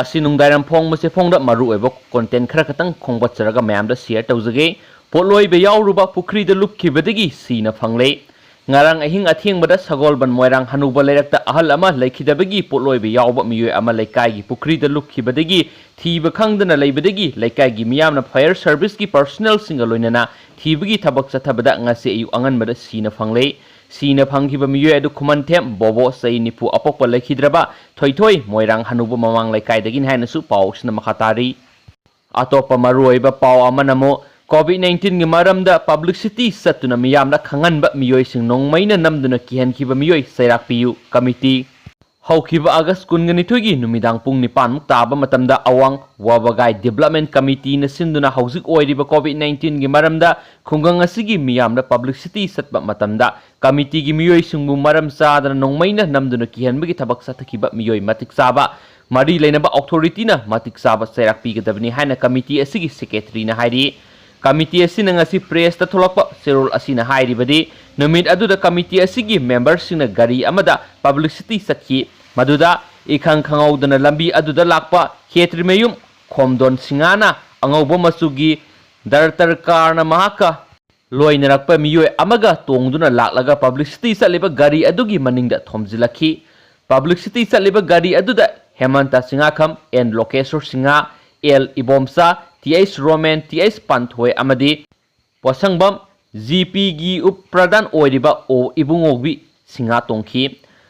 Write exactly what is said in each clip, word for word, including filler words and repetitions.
ꯑꯁꯤ ꯅꯨꯡꯗꯥꯡꯋꯥꯏꯔꯝ ꯐꯣꯡꯕꯁꯦ ꯐꯣꯡꯗ ꯃꯔꯨꯑꯣꯏꯕ content ꯈꯔ ꯈꯛꯇꯪ ꯈꯣꯝꯒꯠꯆꯔꯒ ꯃꯌꯥꯝꯗ share ꯇꯧꯖꯒꯦ꯫ ꯄꯣꯠꯂꯣꯏꯕ ꯌꯥꯎꯔꯨꯕ ꯄꯨꯈ꯭ꯔꯤꯗ ꯂꯨꯞꯈꯤꯕꯗꯒꯤ ꯁꯤꯅ ꯐꯪꯂꯦ꯫ ꯉꯔꯥꯡ ꯑꯍꯤꯡ ꯑꯊꯦꯡꯕꯗ ꯁꯒꯣꯜꯕꯟ ꯃꯣꯏꯔꯥꯡ ꯍꯅꯨꯕ ꯂꯩꯔꯛꯇ ꯑꯍꯜ ꯑꯃ ꯂꯩꯈꯤꯗꯕꯒꯤ ꯄꯣꯠꯂꯣꯏꯕ ꯌꯥꯎꯕ ꯃꯤꯑꯣꯏ ꯑꯃ ꯂꯩꯀꯥꯏꯒꯤ ꯄꯨꯈ꯭ꯔꯤꯗ ꯂꯨꯞꯈꯤꯕꯗꯒꯤ ꯊꯤꯕ ꯈꯪꯗꯅ ꯂꯩꯕꯗꯒꯤ ꯂꯩꯀꯥꯏꯒꯤ ꯃꯤꯌꯥꯝꯅ fire serviceꯀꯤ personnelꯁꯤꯡꯒ ꯂꯣꯏꯅꯅ ꯊꯤꯕꯒꯤ ꯊꯕꯛ ꯆꯠꯊꯕꯗ ꯉꯁꯤ ꯑꯌꯨꯛ ꯑꯉꯟꯕꯗ ꯁꯤꯅ ꯐꯪꯂꯦ꯫ ꯁꯤꯅ ꯐꯪꯈꯤꯕ ꯃꯤꯑꯣꯏ ꯑꯗꯨ ꯈꯨꯃꯟꯊꯦꯝ ꯕꯣꯕꯣ, ꯆꯍꯤ ꯅꯤꯐꯨ, ꯑꯄꯣꯛꯄ ꯂꯩꯈꯤꯗ꯭ꯔꯕ ꯊꯣꯏꯊꯣꯏ, ꯃꯣꯏꯔꯥꯡ ꯍꯅꯨꯕ ꯃꯃꯥꯡ ꯂꯩꯀꯥꯏꯗꯒꯤꯅꯤ ꯍꯥꯏꯅꯁꯨ ꯄꯥꯎꯁꯤꯅ ꯃꯈꯥ ꯇꯥꯔꯤ꯫ ꯑꯇꯣꯞꯄ ꯃꯔꯨꯑꯣꯏꯕ ꯄꯥꯎ ꯑꯃꯅ ꯑꯃꯨꯛ COVID nineteenꯒꯤ ꯃꯔꯝꯗ publicity ꯆꯠꯇꯨꯅ ꯃꯤꯌꯥꯝꯅ ꯈꯪꯍꯟꯕ ꯃꯤꯑꯣꯏꯁꯤꯡ ꯅꯣꯡꯃꯩꯅ ꯅꯝꯗꯨꯅ ꯀꯤꯍꯟꯈꯤꯕ ꯃꯤꯑꯣꯏ ꯆꯩꯔꯥꯛ ꯄꯤꯌꯨ ꯀꯃꯤꯇꯤ꯫ ꯍꯧꯈꯤꯕ August ꯀꯨꯟꯒ ꯅꯤꯊꯣꯏꯒꯤ ꯅꯨꯃꯤꯗꯥꯡ ꯄꯨꯡ ꯅꯤꯄꯥꯟ ꯃꯨꯛ ꯇꯥꯕ ꯃꯇꯝꯗ ꯑꯋꯥꯡ ꯋꯥꯕꯒꯥꯏ Development Committeeꯅ ꯁꯤꯟꯗꯨꯅ ꯍꯧꯖꯤꯛ ꯑꯣꯏꯔꯤꯕ COVID nineteenꯒꯤ ꯃꯔꯝꯗ ꯈꯨꯡꯒꯪ ꯑꯁꯤꯒꯤ ꯃꯤꯌꯥꯝꯗ publicity ꯆꯠꯄ ꯃꯇꯝꯗ committeeꯒꯤ ꯃꯤꯑꯣꯏꯁꯤꯡꯕꯨ ꯃꯔꯝ ꯆꯥꯗꯅ ꯅꯣꯡꯃꯩꯅ ꯅꯝꯗꯨꯅ ꯀꯤꯍꯟꯕꯒꯤ ꯊꯕꯛ ꯆꯠꯊꯈꯤꯕ ꯃꯤꯑꯣꯏ ꯃꯇꯤꯛ ꯆꯥꯕ ꯃꯔꯤ ꯂꯩꯅꯕ authorityꯅ ꯃꯇꯤꯛ ꯆꯥꯕ ꯆꯩꯔꯥꯛ ꯄꯤꯒꯗꯕꯅꯤ ꯍꯥꯏꯅ committee ꯑꯁꯤꯒꯤ secretaryꯅ ꯍꯥꯏꯔꯤ꯫ Committee ꯑꯁꯤꯅ ꯉꯁꯤ pressꯇ ꯊꯣꯛꯂꯛꯄ ꯆꯦꯔꯣꯜ ꯑꯁꯤꯅ ꯍꯥꯏꯔꯤꯕꯗꯤ, ꯅꯨꯃꯤꯠ ꯑꯗꯨꯗ committee ꯑꯁꯤꯒꯤ memberꯁꯤꯡꯅ ꯒꯥꯔꯤ ꯑꯃꯗ publicity ꯆꯠꯈꯤ꯫ ꯃꯗꯨꯗ ꯏꯈꯪ ꯈꯪꯍꯧꯗꯅ ꯂꯝꯕꯤ ꯑꯗꯨꯗ ꯂꯥꯛꯄ ꯈꯦꯇ꯭ꯔꯤꯃꯌꯨꯝ ꯈꯣꯝꯗꯣꯟ ꯁꯤꯡꯍꯅ ꯑꯉꯧꯕ ꯃꯆꯨꯒꯤ Dartar carꯅ ꯃꯍꯥꯛꯀ ꯂꯣꯏꯅꯔꯛꯄ ꯃꯤꯑꯣꯏ ꯑꯃꯒ ꯇꯣꯡꯗꯨꯅ ꯂꯥꯛꯂꯒ publicity ꯆꯠꯂꯤꯕ ꯒꯥꯔꯤ ꯑꯗꯨꯒꯤ ꯃꯅꯤꯡꯗ ꯊꯣꯝꯖꯤꯜꯂꯛꯈꯤ꯫ Publicity ꯆꯠꯂꯤꯕ ꯒꯥꯔꯤ ꯑꯗꯨꯗ ꯍꯦꯃꯟꯇ ꯁꯤꯡꯍꯥꯈꯝ, N Lokeshor Singha, L Ibomcha, T H Romen, T H Panthoi ꯑꯃꯗꯤ ꯄꯣꯠꯁꯪꯕꯝ ꯖꯤ ꯄꯤꯒꯤ ꯎꯞ ꯄ꯭ꯔꯙꯥꯟ ꯑꯣꯏꯔꯤꯕ ꯑꯣ ꯏꯕꯨꯡꯉꯣꯕꯤ ꯁꯤꯡꯍ ꯇꯣꯡꯈꯤ꯫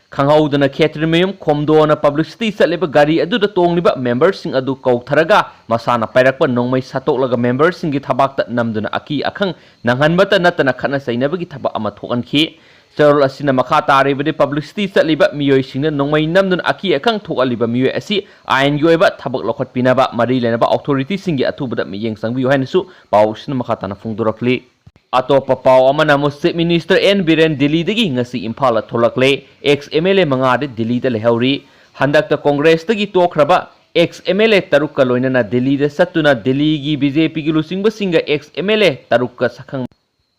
ꯈꯪꯍꯧꯗꯅ ꯈꯦꯇ꯭ꯔꯤꯃꯌꯨꯝ ꯈꯣꯝꯗꯣꯅ publicity ꯆꯠꯂꯤꯕ ꯒꯥꯔꯤ ꯑꯗꯨꯗ ꯇꯣꯡꯂꯤꯕ memberꯁꯤꯡ ꯑꯗꯨ ꯀꯧꯊꯔꯒ ꯃꯁꯥꯅ ꯄꯥꯏꯔꯛꯄ ꯅꯣꯡꯃꯩ ꯁꯠꯇꯣꯛꯂꯒ memberꯁꯤꯡꯒꯤ ꯊꯕꯥꯛꯇ ꯅꯝꯗꯨꯅ ꯑꯀꯤ ꯑꯈꯪ ꯅꯪꯍꯟꯕꯇ ꯅꯠꯇꯅ ꯈꯠꯅ ꯆꯩꯅꯕꯒꯤ ꯊꯕꯛ ꯑꯃ ꯊꯣꯛꯍꯟꯈꯤ꯫ ꯆꯦꯔꯣꯜ ꯑꯁꯤꯅ ꯃꯈꯥ ꯇꯥꯔꯤꯕꯗꯤ publicity ꯆꯠꯂꯤꯕ ꯃꯤꯑꯣꯏꯁꯤꯡꯅ ꯅꯣꯡꯃꯩ ꯅꯝꯗꯨꯅ ꯑꯀꯤ ꯑꯈꯪ ꯊꯣꯛꯍꯜꯂꯤꯕ ꯃꯤꯑꯣꯏ ꯑꯁꯤ ꯑꯥꯏꯟꯒꯤ ꯑꯣꯏꯕ ꯊꯕꯛ ꯂꯧꯈꯠꯄꯤꯅꯕ ꯃꯔꯤ ꯂꯩꯅꯕ authorityꯁꯤꯡꯒꯤ ꯑꯊꯨꯕꯗ ꯃꯤꯠꯌꯦꯡ ꯆꯪꯕꯤꯌꯨ ꯍꯥꯏꯅꯁꯨ ꯄꯥꯎꯁꯤꯅ ꯃꯈꯥ ꯇꯥꯅ ꯐꯣꯡꯗꯣꯔꯛꯂꯤ꯫ ꯑꯇꯣꯞꯄ ꯄꯥꯎ ꯑꯃꯅ ꯑꯃꯨꯛ Chief Minister ꯑꯦꯟ ꯕꯤꯔꯦꯟ ꯗꯤꯜꯂꯤꯗꯒꯤ ꯉꯁꯤ ꯏꯝꯐꯥꯜꯗ ꯊꯣꯛꯂꯛꯂꯦ꯫ Ex MLA ꯃꯉꯥꯗꯤ ꯗꯤꯜꯂꯤꯗ ꯂꯩꯍꯧꯔꯤ꯫ ꯍꯟꯗꯛꯇ ꯀꯣꯡꯒ꯭ꯔꯦꯁꯇꯒꯤ ꯇꯣꯛꯈ꯭ꯔꯕ ex MLA ꯇꯔꯨꯛꯀ ꯂꯣꯏꯅꯅ ꯗꯤꯜꯂꯤꯗ ꯆꯠꯇꯨꯅ ꯗꯤꯜꯂꯤꯒꯤ BJPꯒꯤ ꯂꯨꯆꯤꯡꯕꯁꯤꯡꯒ ex MLA ꯇꯔꯨꯛꯀ ꯁꯛꯈꯪ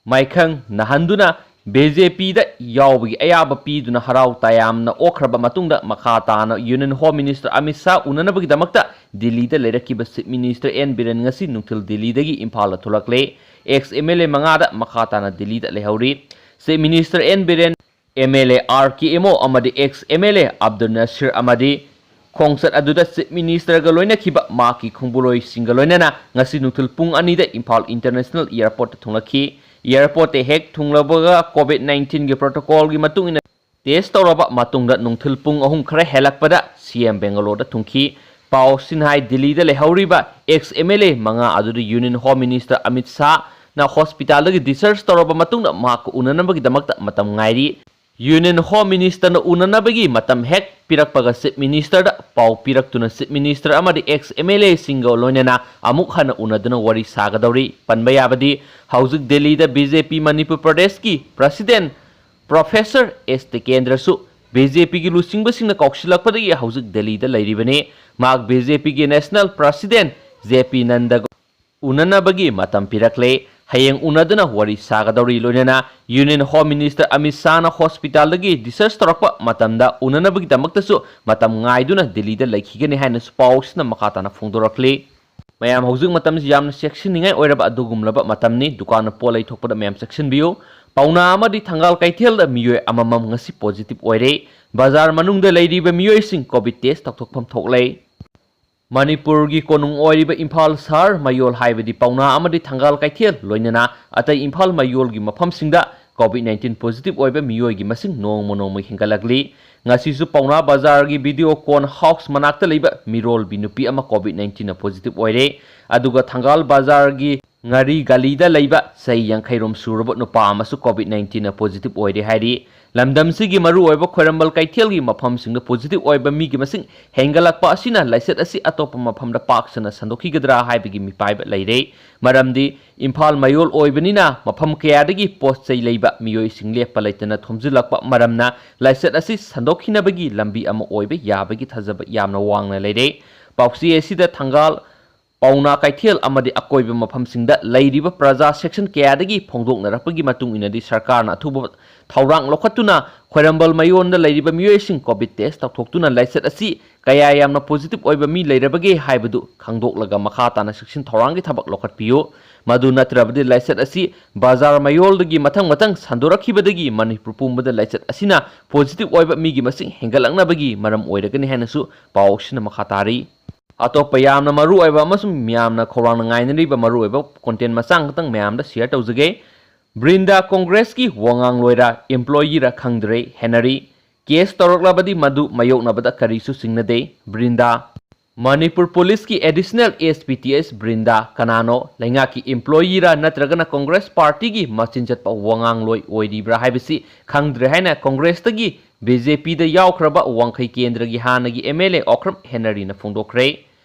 ꯃꯥꯏꯈꯪ ꯅꯥꯍꯟꯗꯨꯅ ꯕꯤ ꯖꯦ ꯄꯤꯗ ꯌꯥꯎꯕꯒꯤ ꯑꯌꯥꯕ ꯄꯤꯗꯨꯅ ꯍꯔꯥꯎ ꯇꯌꯥꯝꯅ ꯑꯣꯛꯈ꯭ꯔꯕ ꯃꯇꯨꯡꯗ, ꯃꯈꯥ ꯇꯥꯅ Union Home Minister Amit Shah ꯎꯅꯅꯕꯒꯤꯗꯃꯛꯇ ꯗꯤꯜꯂꯤꯗ ꯂꯩꯔꯛꯈꯤꯕ Chief Minister ꯑꯦꯟ ꯕꯤꯔꯦꯟ ꯉꯁꯤ ꯅꯨꯡꯊꯤꯜ ꯗꯤꯜꯂꯤꯗꯒꯤ ꯏꯝꯐꯥꯜꯗ ꯊꯣꯛꯂꯛꯂꯦ꯫ Ex M L A ꯃꯉꯥꯗ ꯃꯈꯥ ꯇꯥꯅ ꯗꯤꯜꯂꯤꯗ ꯂꯩꯍꯧꯔꯤ꯫ Chief Minister N Biren, M L A R K M O ꯑꯃꯗꯤ ex M L A Abdul Nasir ꯑꯃꯗꯤ ꯈꯣꯡꯆꯠ ꯑꯗꯨꯗ Chief Ministerꯒ ꯂꯣꯏꯅꯈꯤꯕ ꯃꯍꯥꯛꯀꯤ ꯈꯣꯡꯕꯨꯂꯣꯏꯁꯤꯡꯒ ꯂꯣꯏꯅꯅ ꯉꯁꯤ ꯅꯨꯡꯊꯤꯜ ꯄꯨꯡ ꯑꯅꯤꯗ ꯏꯝꯐꯥꯜ International Airportꯇ ꯊꯨꯡꯂꯛꯈꯤ꯫ Airportꯇ ꯍꯦꯛ ꯊꯨꯡꯂꯕꯒ COVID nineteenꯒꯤ protocolꯒꯤ ꯃꯇꯨꯡ ꯏꯟꯅ test ꯇꯧꯔꯕ ꯃꯇꯨꯡꯗ ꯅꯨꯡꯊꯤꯜ ꯄꯨꯡ ꯑꯍꯨꯝ ꯈꯔ ꯍꯦꯜꯂꯛꯄꯗ C M Bangaloreꯗ ꯊꯨꯡꯈꯤ꯫ ꯄꯥꯎꯁꯤꯅ ꯍꯥꯏ, ꯗꯤꯜꯂꯤꯗ ꯂꯩꯍꯧꯔꯤꯕ ex M L A ꯃꯉꯥ ꯑꯗꯨꯗ Union Home Minister Amit ꯁꯥꯍꯅ hospitalꯗꯒꯤ discharge ꯇꯧꯔꯕ ꯃꯇꯨꯡꯗ ꯃꯍꯥꯛꯀ ꯎꯅꯅꯕꯒꯤꯗꯃꯛꯇ ꯃꯇꯝ ꯉꯥꯏꯔꯤ꯫ Union Home Ministerꯅ ꯎꯅꯅꯕꯒꯤ ꯃꯇꯝ ꯍꯦꯛ ꯄꯤꯔꯛꯄꯒ Chief Ministerꯗ ꯄꯥꯎ ꯄꯤꯔꯛꯇꯨꯅ Chief Minister ꯑꯃꯗꯤ ex M L Aꯁꯤꯡꯒ ꯂꯣꯏꯅꯅ ꯑꯃꯨꯛ ꯍꯟꯅ ꯎꯅꯗꯨꯅ ꯋꯥꯔꯤ ꯁꯥꯒꯗꯧꯔꯤ꯫ ꯄꯟꯕ ꯌꯥꯕꯗꯤ, ꯍꯧꯖꯤꯛ ꯗꯤꯜꯂꯤꯗ B J P ꯃꯅꯤꯄꯨꯔ ꯄ꯭ꯔꯗꯦꯁꯀꯤ President Professor ꯑꯦꯁ ꯇꯤꯀꯦꯟꯗ꯭ꯔꯁꯨ B J Pꯒꯤ ꯂꯨꯆꯤꯡꯕꯁꯤꯡꯅ ꯀꯧꯁꯤꯜꯂꯛꯄꯗꯒꯤ ꯍꯧꯖꯤꯛ ꯗꯤꯜꯂꯤꯗ ꯂꯩꯔꯤꯕꯅꯤ꯫ ꯃꯍꯥꯛ B J Pꯒꯤ National President J P Nandaꯒ ꯎꯅꯅꯕꯒꯤ ꯃꯇꯝ ꯄꯤꯔꯛꯂꯦ꯫ ꯍꯌꯦꯡ ꯎꯅꯗꯨꯅ ꯋꯥꯔꯤ ꯁꯥꯒꯗꯧꯔꯤ꯫ ꯂꯣꯏꯅꯅ Union Home Minister Amit ꯁꯥꯍꯅ hospitalꯗꯒꯤ discharge ꯇꯧꯔꯛꯄ ꯃꯇꯝꯗ ꯎꯅꯅꯕꯒꯤꯗꯃꯛꯇꯁꯨ ꯃꯇꯝ ꯉꯥꯏꯗꯨꯅ ꯗꯤꯜꯂꯤꯗ ꯂꯩꯈꯤꯒꯅꯤ ꯍꯥꯏꯅꯁꯨ ꯄꯥꯎꯁꯤꯅ ꯃꯈꯥ ꯇꯥꯅ ꯐꯣꯡꯗꯣꯔꯛꯂꯤ꯫ ꯃꯌꯥꯝ, ꯍꯧꯖꯤꯛ ꯃꯇꯝꯁꯤ ꯌꯥꯝꯅ ꯆꯦꯛꯁꯤꯟꯅꯤꯡꯉꯥꯏ ꯑꯣꯏꯔꯕ ꯑꯗꯨꯒꯨꯝꯂꯕ ꯃꯇꯝꯅꯤ꯫ ꯗꯨꯀꯥꯟ ꯄꯣꯠ ꯂꯩꯊꯣꯛꯄꯗ ꯃꯌꯥꯝ ꯆꯦꯛꯁꯤꯟꯕꯤꯌꯨ꯫ ꯄꯥꯎꯅꯥ ꯑꯃꯗꯤ ꯊꯪꯒꯥꯜ ꯀꯩꯊꯦꯜꯗ ꯃꯤꯑꯣꯏ ꯑꯃꯃꯝ ꯉꯁꯤ positive ꯑꯣꯏꯔꯦ꯫ ꯕꯖꯥꯔ ꯃꯅꯨꯡꯗ ꯂꯩꯔꯤꯕ ꯃꯤꯑꯣꯏꯁꯤꯡ COVID test ꯇꯧꯊꯣꯛꯐꯝ ꯊꯣꯛꯂꯦ꯫ ꯃꯅꯤꯄꯨꯔꯒꯤ ꯀꯣꯅꯨꯡ ꯑꯣꯏꯔꯤꯕ ꯏꯝꯐꯥꯜ ꯁꯍꯔ ꯃꯌꯣꯜ ꯍꯥꯏꯕꯗꯤ ꯄꯥꯎꯅꯥ ꯑꯃꯗꯤ ꯊꯪꯒꯥꯜ ꯀꯩꯊꯦꯜ, ꯂꯣꯏꯅꯅ ꯑꯇꯩ ꯏꯝꯐꯥꯜ ꯃꯌꯣꯜꯒꯤ ꯃꯐꯝꯁꯤꯡꯗ COVID nineteen positive ꯑꯣꯏꯕ ꯃꯤꯑꯣꯏꯒꯤ ꯃꯁꯤꯡ ꯅꯣꯡꯃ ꯅꯣꯡꯃꯒꯤ ꯍꯦꯟꯒꯠꯂꯛꯂꯤ꯫ ꯉꯁꯤꯁꯨ ꯄꯥꯎꯅꯥ ꯕꯖꯥꯔꯒꯤ Videocon House ꯃꯅꯥꯛꯇ ꯂꯩꯕ ꯃꯤꯔꯣꯜꯕꯤ ꯅꯨꯄꯤ ꯑꯃ COVID nineteenꯅ positive ꯑꯣꯏꯔꯦ꯫ ꯑꯗꯨꯒ ꯊꯪꯒꯥꯜ ꯕꯖꯥꯔꯒꯤ ꯉꯥꯔꯤ ꯒꯂꯤꯗ ꯂꯩꯕ ꯆꯍꯤ ꯌꯥꯡꯈꯩ ꯔꯣꯝ ꯁꯨꯔꯕ ꯅꯨꯄꯥ ꯑꯃꯁꯨ COVID nineteenꯅ positive ꯑꯣꯏꯔꯦ ꯍꯥꯏꯔꯤ꯫ ꯂꯝꯗꯝꯁꯤꯒꯤ ꯃꯔꯨꯑꯣꯏꯕ ꯈ꯭ꯋꯥꯏꯔꯝꯕꯟ ꯀꯩꯊꯦꯜꯒꯤ ꯃꯐꯝꯁꯤꯡꯗ positive ꯑꯣꯏꯕ ꯃꯤꯒꯤ ꯃꯁꯤꯡ ꯍꯦꯟꯒꯠꯂꯛꯄ ꯑꯁꯤꯅ ꯂꯥꯏꯆꯠ ꯑꯁꯤ ꯑꯇꯣꯞꯄ ꯃꯐꯝꯗ ꯄꯥꯛ ꯁꯟꯅ ꯁꯟꯗꯣꯛꯈꯤꯒꯗ꯭ꯔꯥ ꯍꯥꯏꯕꯒꯤ ꯃꯤꯄꯥꯏꯕ ꯂꯩꯔꯦ꯫ ꯃꯔꯝꯗꯤ ꯏꯝꯐꯥꯜ ꯃꯌꯣꯜ ꯑꯣꯏꯕꯅꯤꯅ ꯃꯐꯝ ꯀꯌꯥꯗꯒꯤ ꯄꯣꯠ ꯆꯩ ꯂꯩꯕ ꯃꯤꯑꯣꯏꯁꯤꯡ ꯂꯦꯞꯄ ꯂꯩꯇꯅ ꯊꯣꯝꯖꯤꯜꯂꯛꯄ ꯃꯔꯝꯅ ꯂꯥꯏꯆꯠ ꯑꯁꯤ ꯁꯟꯗꯣꯛꯈꯤꯅꯕꯒꯤ ꯂꯝꯕꯤ ꯑꯃ ꯑꯣꯏꯕ ꯌꯥꯕꯒꯤ ꯊꯥꯖꯕ ꯌꯥꯝꯅ ꯋꯥꯡꯅ ꯂꯩꯔꯦ꯫ ꯄꯥꯎꯆꯦ ꯑꯁꯤꯗ ꯊꯪꯒꯥꯜ ꯄꯥꯎꯅꯥ ꯀꯩꯊꯦꯜ ꯑꯃꯗꯤ ꯑꯀꯣꯏꯕ ꯃꯐꯝꯁꯤꯡꯗ ꯂꯩꯔꯤꯕ ꯄ꯭ꯔꯖꯥ ꯁꯦꯛꯁꯟ ꯀꯌꯥꯗꯒꯤ ꯐꯣꯡꯗꯣꯛꯅꯔꯛꯄꯒꯤ ꯃꯇꯨꯡ ꯏꯟꯅꯗꯤ ꯁꯔꯀꯥꯔꯅ ꯑꯊꯨꯕ ꯊꯧꯔꯥꯡ ꯂꯧꯈꯠꯇꯨꯅ ꯈ꯭ꯋꯥꯏꯔꯝꯕꯟ ꯃꯌꯣꯟꯗ ꯂꯩꯔꯤꯕ ꯃꯤꯑꯣꯏꯁꯤꯡ ꯀꯣꯚꯤꯗ ꯇꯦꯁ ꯇꯧꯊꯣꯛꯇꯨꯅ ꯂꯥꯏꯆꯠ ꯑꯁꯤ ꯀꯌꯥ ꯌꯥꯝꯅ ꯄꯣꯖꯤꯇꯤꯚ ꯑꯣꯏꯕ ꯃꯤ ꯂꯩꯔꯕꯒꯦ ꯍꯥꯏꯕꯗꯨ ꯈꯪꯗꯣꯛꯂꯒ ꯃꯈꯥ ꯇꯥꯅ ꯆꯦꯛꯁꯤꯟ ꯊꯧꯔꯥꯡꯒꯤ ꯊꯕꯛ ꯂꯧꯈꯠꯄꯤꯌꯨ꯫ ꯃꯗꯨ ꯅꯠꯇ꯭ꯔꯕꯗꯤ ꯂꯥꯏꯆꯠ ꯑꯁꯤ ꯕꯖꯥꯔ ꯃꯌꯣꯜꯗꯒꯤ ꯃꯊꯪ ꯃꯊꯪ ꯁꯟꯗꯣꯔꯛꯈꯤꯕꯗꯒꯤ ꯃꯅꯤꯄꯨꯔ ꯄꯨꯝꯕꯗ ꯂꯥꯏꯆꯠ ꯑꯁꯤꯅ ꯄꯣꯖꯤꯇꯤꯚ ꯑꯣꯏꯕ ꯃꯤꯒꯤ ꯃꯁꯤꯡ ꯍꯦꯟꯒꯠꯂꯛꯅꯕꯒꯤ ꯃꯔꯝ ꯑꯣꯏꯔꯒꯅꯤ ꯍꯥꯏꯅꯁꯨ ꯄꯥꯎ ꯑꯁꯤꯅ ꯃꯈꯥ ꯇꯥꯔꯤ꯫ ꯑꯇꯣꯞꯄ ꯌꯥꯝꯅ ꯃꯔꯨꯑꯣꯏꯕ ꯑꯃꯁꯨꯡ ꯃꯤꯌꯥꯝꯅ ꯈꯧꯔꯥꯡꯅ ꯉꯥꯏꯅꯔꯤꯕ ꯃꯔꯨꯑꯣꯏꯕ ꯀꯣꯟꯇꯦꯟ ꯃꯆꯥ ꯈꯛꯇꯪ ꯃꯌꯥꯝꯗ ꯁꯤꯌꯔ ꯇꯧꯖꯒꯦ꯫ ꯕ꯭ꯔꯤꯟꯗꯥ ꯀꯣꯡꯒ꯭ꯔꯦꯁꯀꯤ ꯋꯥꯉꯥꯡꯂꯣꯏꯔ ꯏꯝꯄ꯭ꯂꯣꯌꯤꯔ ꯈꯪꯗ꯭ꯔꯦ ꯍꯦꯅꯔꯤ꯫ ꯀꯦꯁ ꯇꯧꯔꯛꯂꯕꯗꯤ ꯃꯗꯨ ꯃꯥꯌꯣꯛꯅꯕꯗ ꯀꯔꯤꯁꯨ ꯆꯤꯡꯅꯗꯦ꯫ ꯕ꯭ꯔꯤꯟꯗꯥ꯫ ꯃꯅꯤꯄꯨꯔ ꯄꯨꯂꯤꯁꯀꯤ ꯑꯦꯗꯤꯁꯅꯦꯜ ꯑꯦꯁ ꯄꯤ ꯇꯤ ꯑꯦꯁ ꯕ꯭ꯔꯤꯟꯗꯥ ꯀꯅꯥꯅꯣ? ꯂꯩꯉꯥꯛꯀꯤ ꯏꯝꯄ꯭ꯂꯣꯌꯤꯔ ꯅꯠꯇ꯭ꯔꯒꯅ ꯀꯣꯡꯒ꯭ꯔꯦꯁ ꯄꯥꯔꯇꯤꯒꯤ ꯃꯆꯤꯟ ꯆꯠꯄ ꯋꯥꯉꯥꯡꯂꯣꯏ ꯑꯣꯏꯔꯤꯕ꯭ꯔꯥ ꯍꯥꯏꯕꯁꯤ ꯈꯪꯗ꯭ꯔꯦ ꯍꯥꯏꯅ ꯀꯣꯡꯒ꯭ꯔꯦꯁꯇꯒꯤ ꯕꯤ ꯖꯦ ꯄꯤꯗ ꯌꯥꯎꯈ꯭ꯔꯕ ꯋꯥꯡꯈꯩ ꯀꯦꯟꯗ꯭ꯔꯒꯤ ꯍꯥꯟꯅꯒꯤ ꯑꯦꯝ ꯑꯦꯜ ꯑꯦ ꯑꯣꯀ꯭ꯔꯝ ꯍꯦꯅꯔꯤꯅ ꯐꯣꯡꯗꯣꯛꯈ꯭ꯔꯦ꯫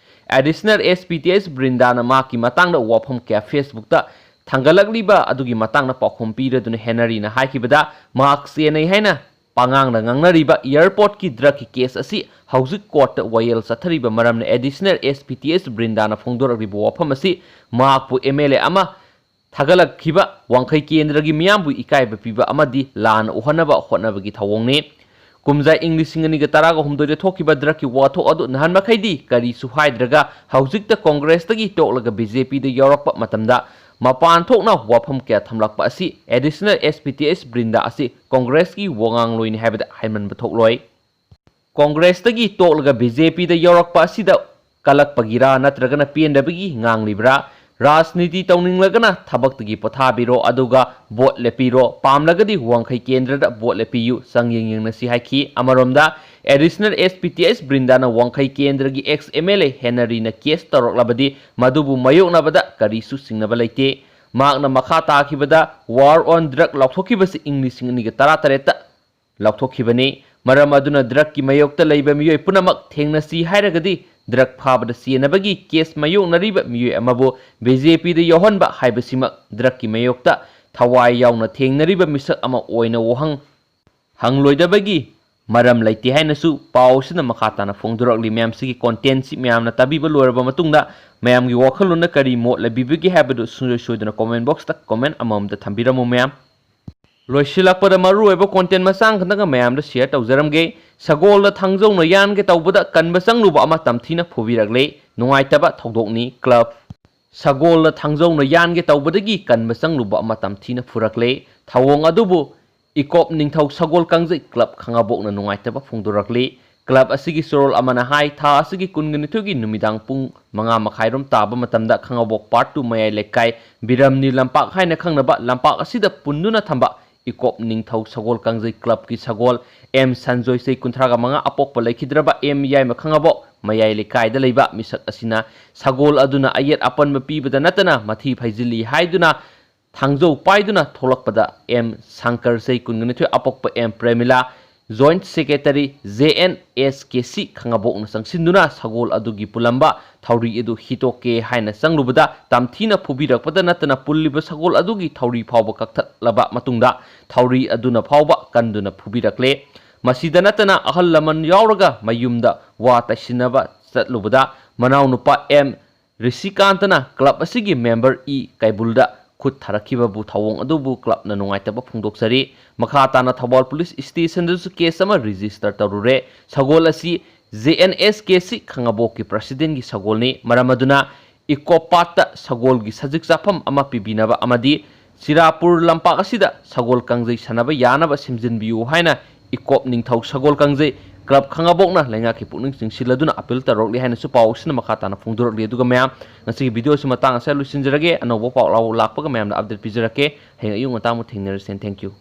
Additional S P T S ꯕ꯭ꯔꯤꯟꯗꯥꯅ ꯃꯍꯥꯛꯀꯤ ꯃꯇꯥꯡꯗ ꯋꯥꯐꯝ ꯀꯌꯥ ꯐꯦꯁꯕꯨꯛꯇ ꯊꯥꯡꯒꯠꯂꯛꯂꯤꯕ ꯑꯗꯨꯒꯤ ꯃꯇꯥꯡꯗ ꯄꯥꯎꯈꯨꯝ ꯄꯤꯔꯗꯨꯅ ꯍꯦꯅꯔꯤꯅ ꯍꯥꯏꯈꯤꯕꯗ, ꯃꯍꯥꯛ ꯆꯦꯟꯅꯩ ꯍꯥꯏꯅ ꯄꯉꯥꯡꯗ ꯉꯥꯡꯅꯔꯤꯕ ꯑꯦꯌꯥꯔꯄꯣꯔꯠꯀꯤ ꯗ꯭ꯔꯒꯀꯤ ꯀꯦꯁ ꯑꯁꯤ ꯍꯧꯖꯤꯛ ꯀꯣꯔꯠꯇ ꯋꯥꯌꯦꯜ ꯆꯠꯊꯔꯤꯕ ꯃꯔꯝꯅ additional S P T S ꯕ꯭ꯔꯤꯟꯗꯥꯅ ꯐꯣꯡꯗꯣꯔꯛꯂꯤꯕ ꯋꯥꯐꯝ ꯑꯁꯤ ꯃꯍꯥꯛꯄꯨ ꯑꯦꯝ ꯑꯦꯜ ꯑꯦ ꯑꯃ ꯊꯥꯒꯠꯂꯛꯈꯤꯕ ꯋꯥꯡꯈꯩ ꯀꯦꯟꯗ꯭ꯔꯒꯤ ꯃꯤꯌꯥꯝꯕꯨ ꯏꯀꯥꯏꯕ ꯄꯤꯕ ꯑꯃꯗꯤ ꯂꯥꯟꯅ ꯎꯍꯟꯅꯕ ꯍꯣꯠꯅꯕꯒꯤ ꯊꯧꯑꯣꯡꯅꯤ꯫ ꯀꯨꯝꯖꯥ ꯏꯪ ꯂꯤꯁꯤꯡ ꯑꯅꯤꯒ ꯇꯔꯥꯒ ꯍꯨꯝꯗꯣꯏꯗ ꯊꯣꯛꯈꯤꯕ ꯗ꯭ꯔꯒꯀꯤ ꯋꯥꯊꯣꯛ ꯑꯗꯨ ꯅꯍꯥꯟ ꯃꯈꯩꯗꯤ ꯀꯔꯤꯁꯨ ꯍꯥꯏꯗ꯭ꯔꯒ ꯍꯧꯖꯤꯛꯇ ꯀꯣꯡꯒ꯭ꯔꯦꯁꯇꯒꯤ ꯇꯣꯛꯂꯒ ꯕꯤ ꯖꯦ ꯄꯤꯗ ꯌꯥꯎꯔꯛꯄ ꯃꯇꯝꯗ ꯃꯄꯥꯟ ꯊꯣꯛꯅ ꯋꯥꯐꯝ ꯀꯌꯥ ꯊꯝꯂꯛꯄ ꯑꯁꯤ ꯑꯦꯗꯤꯁꯅꯦꯜ ꯑꯦꯁ ꯄꯤ ꯇꯤ ꯑꯦꯁ ꯕ꯭ꯔꯤꯟꯗꯥ ꯑꯁꯤ ꯀꯣꯡꯒ꯭ꯔꯦꯁꯀꯤ ꯋꯥꯉꯥꯡꯂꯣꯏꯅꯤ ꯍꯥꯏꯕꯗ ꯍꯥꯏꯃꯟꯕ ꯊꯣꯛꯂꯣꯏ꯫ ꯀꯣꯡꯒ꯭ꯔꯦꯁꯇꯒꯤ ꯇꯣꯛꯂꯒ ꯕꯤ ꯖꯦ ꯄꯤꯗ ꯌꯥꯎꯔꯛꯄ ꯑꯁꯤꯗ ꯀꯜꯂꯛꯄꯒꯤꯔꯥ ꯅꯠꯇ꯭ꯔꯒꯅ ꯄꯦꯟꯗꯕꯒꯤ ꯉꯥꯡꯂꯤꯕ꯭ꯔꯥ? ꯔꯥꯖꯅꯤꯇꯤ ꯇꯧꯅꯤꯡꯂꯒꯅ ꯊꯕꯛꯇꯒꯤ ꯄꯣꯊꯥꯕꯤꯔꯣ, ꯑꯗꯨꯒ ꯚꯣꯠ ꯂꯦꯞꯄꯤꯔꯣ, ꯄꯥꯝꯂꯒꯗꯤ ꯋꯥꯡꯈꯩ ꯀꯦꯟꯗ꯭ꯔꯗ ꯚꯣꯠ ꯂꯦꯞꯄꯤꯌꯨ, ꯆꯥꯡꯌꯦꯡ ꯌꯦꯡꯅꯁꯤ ꯍꯥꯏꯈꯤ꯫ ꯑꯃꯔꯣꯝꯗ, additional S P T S ꯕ꯭ꯔꯤꯟꯗꯥꯅ ꯋꯥꯡꯈꯩ ꯀꯦꯟꯗ꯭ꯔꯒꯤ ꯑꯦꯛꯁ ꯑꯦꯝ ꯑꯦꯜ ꯑꯦ ꯍꯦꯅꯔꯤꯅ ꯀꯦꯁ ꯇꯧꯔꯛꯂꯕꯗꯤ ꯃꯗꯨꯕꯨ ꯃꯥꯌꯣꯛꯅꯕꯗ ꯀꯔꯤꯁꯨ ꯆꯤꯡꯅꯕ ꯂꯩꯇꯦ꯫ ꯃꯍꯥꯛꯅ ꯃꯈꯥ ꯇꯥꯈꯤꯕꯗ, ꯋꯥꯔ ꯑꯣꯟ ꯗ꯭ꯔꯒ ꯂꯥꯎꯊꯣꯛꯈꯤꯕꯁꯤ ꯏꯪ ꯂꯤꯁꯤꯡ ꯑꯅꯤꯒ ꯇꯔꯥꯇꯔꯦꯠꯇ ꯂꯥꯎꯊꯣꯛꯈꯤꯕꯅꯤ꯫ ꯃꯔꯝ ꯑꯗꯨꯅ ꯗ꯭ꯔꯒꯀꯤ ꯃꯥꯌꯣꯛꯇ ꯂꯩꯕ ꯃꯤꯑꯣꯏ ꯄꯨꯝꯅꯃꯛ ꯊꯦꯡꯅꯁꯤ ꯍꯥꯏꯔꯒꯗꯤ ꯗ꯭ꯔꯒ ꯐꯥꯕꯗ ꯆꯦꯟꯅꯕꯒꯤ ꯀꯦꯁ ꯃꯥꯌꯣꯛꯅꯔꯤꯕ ꯃꯤꯑꯣꯏ ꯑꯃꯕꯨ ꯕꯤ ꯖꯦ ꯄꯤꯗ ꯌꯥꯎꯍꯟꯕ ꯍꯥꯏꯕꯁꯤꯃꯛ ꯗ꯭ꯔꯒꯀꯤ ꯃꯥꯌꯣꯛꯇ ꯊꯋꯥꯏ ꯌꯥꯎꯅ ꯊꯦꯡꯅꯔꯤꯕ ꯃꯤꯁꯛ ꯑꯃ ꯑꯣꯏꯅ ꯋꯥꯍꯪ ꯍꯪꯂꯣꯏꯗꯕꯒꯤ ꯃꯔꯝ ꯂꯩꯇꯦ ꯍꯥꯏꯅꯁꯨ ꯄꯥꯎ ꯑꯁꯤꯅ ꯃꯈꯥ ꯇꯥꯅ ꯐꯣꯡꯗꯣꯔꯛꯂꯤ꯫ ꯃꯌꯥꯝꯁꯤꯒꯤ content ꯁꯤ ꯃꯌꯥꯝꯅ ꯇꯥꯕꯤꯕ ꯂꯣꯏꯔꯕ ꯃꯇꯨꯡꯗ ꯃꯌꯥꯝꯒꯤ ꯋꯥꯈꯜꯂꯣꯟꯗ ꯀꯔꯤ ꯃꯣꯠ ꯂꯩꯕꯤꯕꯒꯦ ꯍꯥꯏꯕꯗꯨ ꯁꯨꯡꯁꯣꯏ ꯁꯣꯏꯗꯅ comment box ꯇ comment ꯑꯃꯃꯝꯇ ꯊꯝꯕꯤꯔꯝꯃꯨ ꯃꯌꯥꯝ꯫ ꯂꯣꯏꯁꯤꯜꯂꯛꯄꯗ ꯃꯔꯨꯑꯣꯏꯕ content ꯃꯆꯥ ꯈꯛꯇꯪꯒ ꯃꯌꯥꯝꯗ share ꯇꯧꯖꯔꯝꯒꯦ꯫ ꯁꯒꯣꯜꯗ ꯊꯥꯡꯖꯧꯅ ꯌꯥꯟꯒꯦ ꯇꯧꯕꯗ ꯀꯟꯕ ꯆꯪꯂꯨꯕ ꯑꯃ ꯇꯝꯊꯤꯅ ꯐꯨꯕꯤꯔꯛꯂꯦ꯫ ꯅꯨꯡꯉꯥꯏꯇꯕ ꯊꯧꯗꯣꯛꯅꯤ꯫ Club ꯁꯒꯣꯜꯗ ꯊꯥꯡꯖꯧꯅ ꯌꯥꯟꯒꯦ ꯇꯧꯕꯗꯒꯤ ꯀꯟꯕ ꯆꯪꯂꯨꯕ ꯑꯃ ꯇꯝꯊꯤꯅ ꯐꯨꯔꯛꯂꯦ꯫ ꯊꯧꯑꯣꯡ ꯑꯗꯨꯕꯨ ꯏꯀꯣꯞ ꯅꯤꯡꯊꯧ ꯁꯒꯣꯜ ꯀꯥꯡꯖꯩ club ꯈꯥꯉꯕꯣꯛꯅ ꯅꯨꯡꯉꯥꯏꯇꯕ ꯐꯣꯡꯗꯣꯔꯛꯂꯤ꯫ Club ꯑꯁꯤꯒꯤ ꯆꯣꯔꯣꯜ ꯑꯃꯅ ꯍꯥꯏ, ꯊꯥ ꯑꯁꯤꯒꯤ ꯀꯨꯟꯒ ꯅꯤꯊꯣꯏꯒꯤ ꯅꯨꯃꯤꯗꯥꯡ ꯄꯨꯡ ꯃꯉꯥ ꯃꯈꯥꯏꯔꯣꯝ ꯇꯥꯕ ꯃꯇꯝꯗ ꯈꯥꯉꯕꯣꯛ part two ꯃꯌꯥꯏ ꯂꯩꯀꯥꯏ ꯕꯤꯔꯝꯅꯤ ꯂꯝꯄꯥꯛ ꯍꯥꯏꯅ ꯈꯪꯅꯕ ꯂꯝꯄꯥꯛ ꯑꯁꯤꯗ ꯄꯨꯟꯗꯨꯅ ꯊꯝꯕ ꯏꯀꯣꯞ ꯅꯤꯡꯊꯧ ꯁꯒꯣꯜ ꯀꯥꯡꯖꯩ club ꯀꯤ ꯁꯒꯣꯜ ꯑꯦꯝ ꯁꯟꯖꯣꯏ, ꯆꯍꯤ ꯀꯨꯟꯊ꯭ꯔꯥꯒ ꯃꯉꯥ, ꯑꯄꯣꯛꯄ ꯂꯩꯈꯤꯗ꯭ꯔꯕ ꯑꯦꯝ ꯌꯥꯏꯃ ꯈꯥꯉꯕꯣꯛ ꯃꯌꯥꯏ ꯂꯩꯀꯥꯏꯗ ꯂꯩꯕ ꯃꯤꯁꯛ ꯑꯁꯤꯅ ꯁꯒꯣꯜ ꯑꯗꯨꯅ ꯑꯌꯦꯠ ꯑꯄꯟꯕ ꯄꯤꯕꯗ ꯅꯠꯇꯅ ꯃꯊꯤ ꯐꯩꯖꯤꯜꯂꯤ ꯍꯥꯏꯗꯨꯅ ꯊꯥꯡꯖꯧ ꯄꯥꯏꯗꯨꯅ ꯊꯣꯛꯂꯛꯄꯗ ꯑꯦꯝ ꯁꯪꯀꯔ, ꯆꯍꯤ ꯀꯨꯟꯒ ꯅꯤꯊꯣꯏ, ꯑꯄꯣꯛꯄ M Premila, joint secretary, J N S K C ꯈꯥꯉꯕꯣꯛꯅ ꯆꯪꯁꯤꯟꯗꯨꯅ ꯁꯒꯣꯜ ꯑꯗꯨꯒꯤ ꯄꯨꯜꯂꯝꯕ ꯊꯧꯔꯤ ꯑꯗꯨ ꯍꯤꯠꯇꯣꯛꯀꯦ ꯍꯥꯏꯅ ꯆꯪꯂꯨꯕꯗ ꯇꯝꯊꯤꯅ ꯐꯨꯕꯤꯔꯛꯄꯗ ꯅꯠꯇꯅ ꯄꯨꯜꯂꯤꯕ ꯁꯒꯣꯜ ꯑꯗꯨꯒꯤ ꯊꯧꯔꯤ ꯐꯥꯎꯕ ꯀꯛꯊꯠꯂꯕ ꯃꯇꯨꯡꯗ ꯊꯧꯔꯤ ꯑꯗꯨꯅ ꯐꯥꯎꯕ ꯀꯟꯗꯨꯅ ꯐꯨꯕꯤꯔꯛꯂꯦ꯫ ꯃꯁꯤꯗ ꯅꯠꯇꯅ ꯑꯍꯜ ꯂꯃꯟ ꯌꯥꯎꯔꯒ ꯃꯌꯨꯝꯗ ꯋꯥ ꯇꯩꯁꯤꯟꯅꯕ ꯆꯠꯂꯨꯕꯗ ꯃꯅꯥꯎꯅꯨꯄꯥ ꯑꯦꯝ ꯔꯤꯁꯤꯀꯥꯟꯇꯅ club ꯑꯁꯤꯒꯤ member ꯏ ꯀꯩꯕꯨꯜꯗ ꯈꯨꯠ ꯊꯥꯔꯛꯈꯤꯕꯕꯨ ꯊꯧꯑꯣꯡ ꯑꯗꯨꯕꯨ club ꯅ ꯅꯨꯡꯉꯥꯏꯇꯕ ꯐꯣꯡꯗꯣꯛꯆꯔꯤ꯫ ꯃꯈꯥ ꯇꯥꯅ ꯊꯧꯕꯥꯜ police station ꯗꯁꯨ case ꯑꯃ register ꯇꯧꯔꯨꯔꯦ꯫ ꯁꯒꯣꯜ ꯑꯁꯤ J N S K C ꯈꯥꯉꯕꯣꯛꯀꯤ president ꯀꯤ ꯁꯒꯣꯜꯅꯤ꯫ ꯃꯔꯝ ꯑꯗꯨꯅ ꯏꯀꯣꯞ part ꯇ ꯁꯒꯣꯜꯒꯤ ꯁꯖꯤꯛ ꯆꯥꯐꯝ ꯑꯃ ꯄꯤꯕꯤꯅꯕ ꯑꯃꯗꯤ ꯆꯤꯔꯥꯄꯨꯔ ꯂꯝꯄꯥꯛ ꯑꯁꯤꯗ ꯁꯒꯣꯜ ꯀꯥꯡꯖꯩ ꯁꯥꯟꯅꯕ ꯌꯥꯅꯕ ꯁꯦꯝꯖꯤꯟꯕꯤꯌꯨ ꯍꯥꯏꯅ ꯏꯀꯣꯞ ꯅꯤꯡꯊꯧ ꯁꯒꯣꯜ ꯀꯥꯡꯖꯩ club ꯈꯥꯉꯕꯣꯛꯅ ꯂꯩꯉꯥꯛꯀꯤ ꯄꯨꯛꯅꯤꯡ ꯆꯤꯡꯁꯤꯜꯂꯗꯨꯅ appeal ꯇꯧꯔꯛꯂꯤ ꯍꯥꯏꯅꯁꯨ ꯄꯥꯎ ꯑꯁꯤꯅ ꯃꯈꯥ ꯇꯥꯅ ꯐꯣꯡꯗꯣꯔꯛꯂꯤ꯫ ꯑꯗꯨꯒ ꯃꯌꯥꯝ, ꯉꯁꯤꯒꯤ video ꯑꯁꯤ ꯃꯇꯥꯡ ꯑꯁꯤꯗ ꯂꯣꯏꯁꯤꯟꯖꯔꯒꯦ꯫ ꯑꯅꯧꯕ ꯄꯥꯎ ꯂꯥꯎ-, ꯂꯥꯛꯄꯒ ꯃꯌꯥꯝꯗ update ꯄꯤꯖꯔꯛꯀꯦ꯫ ꯍꯌꯦꯡ ꯑꯌꯨꯛ ꯉꯟꯇꯥ ꯑꯃꯨꯛ ꯊꯦꯡꯅꯔꯁꯦ꯫ Thank you꯫